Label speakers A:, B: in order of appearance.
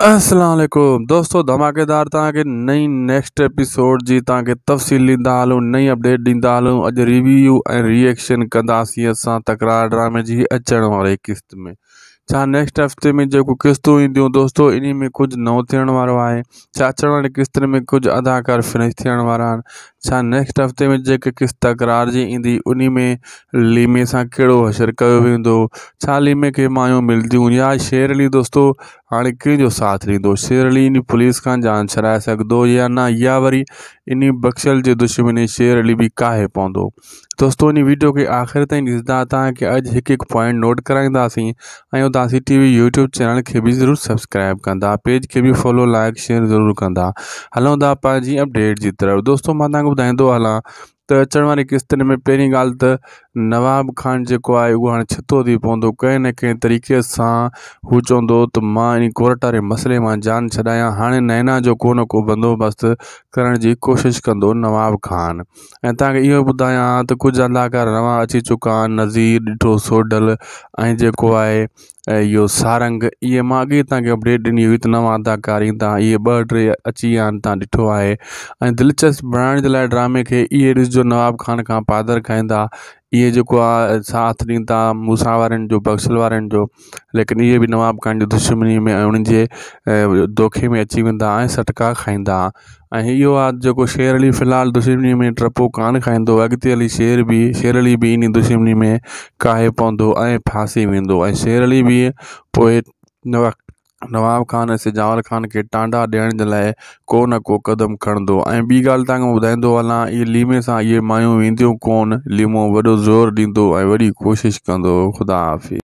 A: السلام عليڪم دوستو ڌماڪيدار توهان کي نئين نيڪسٽ ايپيسوڊ جي توهان کي تفصيل ڏيندا هلون نئين اپڊيٽ ڏيندا هلون اڄ ريويو ۽ ريئيڪشن ڪنداسين اسان تڪرار ڊرامي جي اچڻ واري قسط ۾ ڇا نيڪسٽ هفتي ۾ جيڪو قسطون اينديون دوستو انهي ۾ ڪجهه نئون ٿيڻ وارو آهي ڇا اچڻ واري قسطن ۾ ڪجهه اداڪار فنش ٿيڻ وارا آهن ڇا نيڪسٽ هفتي ۾ جيڪي قسط تڪرار جي ايندي انهي ۾ ليمي سان ڪهڙو حشر ڪيو ويندو ڇا ليمي کي مايون ملديون يا شير علي دوستو هاڻي ڪنهن جو ساٿ ڏيندو؟ شير علي انهي پوليس کان جان ڇڏائي سگهندو يا نه يا وري انهي بخشل جي دشمني شير علي به ڪاهي پوندو. دوستو انهي ويڊيو کي آخر تائين ڏسندا توهان کي اڄ هڪ هڪ پوائنٽ نوٽ ڪرائينداسين ۽ Udasi T V YouTube channel کي به ضرور سبسڪرائب ڪندا پيج کي به فالو لائڪ شيئر ضرور ڪندا. هلون ٿا پنهنجي اپڊيٽ جي طرف دوستو مان توهان کي ٻڌائيندو هلان ته اچڻ واري قسطن ۾ پهرين ڳالهه ته نواب خان جيڪو آهي اهو هاڻي ڇتو ٿي پوندو ڪنهن نه ڪنهن طريقي سان هو چوندو ته مان ان ڪورٽ واري مسئلي مان جان ڇڏايان هاڻي نينا جو ڪو نه ڪو بندوبست ڪرڻ جي ڪوشش ڪندو نواب خان ۽ توهان کي اهو ٻڌايان ته ڪجهه اداڪار نوان اچي چڪا آهن نذير ڏٺو سوڍل ۽ جيڪو آهي ۽ اهو سارنگ اهي مان اڳي توهان کي اپڊيٽ ڏني هئي ته نوان اداڪار ايندا اهي ٻه ٽي اچي ويا آهن توهان ڏٺو آهي ۽ دلچسپ بڻائڻ جي لاء ڊرامي کي اهي ڏسجو نواب خان کان پادر کائيندا اهي جيڪو آهي ساٿ ڏيندا موسيٰ وارن جو بخشل وارن جو ليڪن اهي به نواب خان جي دشمني ۾ ۽ انهن جي دوکي ۾ اچي ويندا ۽ سٽڪا کائيندا ۽ اهو آ جيڪو شير علي في الحال دشمني ۾ ٽپو ڪانه کائيندو اڳتي هلي شير به شير علي به انهي دشمني ۾ ڪاهي پوندو ۽ ڦاسي ويندو ۽ شير علي به پوء نواب خان ۽ سجاول خان کي ٽانڊا ڏيڻ جي لاء ڪو نه ڪو قدم کڻندو ۽ ٻي ڳالهه توهان کي ٻڌائيندو هلان اهي ليمي سان اهي مايون وينديون ڪون ليمو وڏو زور ڏيندو ۽ وڏي ڪوشش ڪندو خدا حافظ.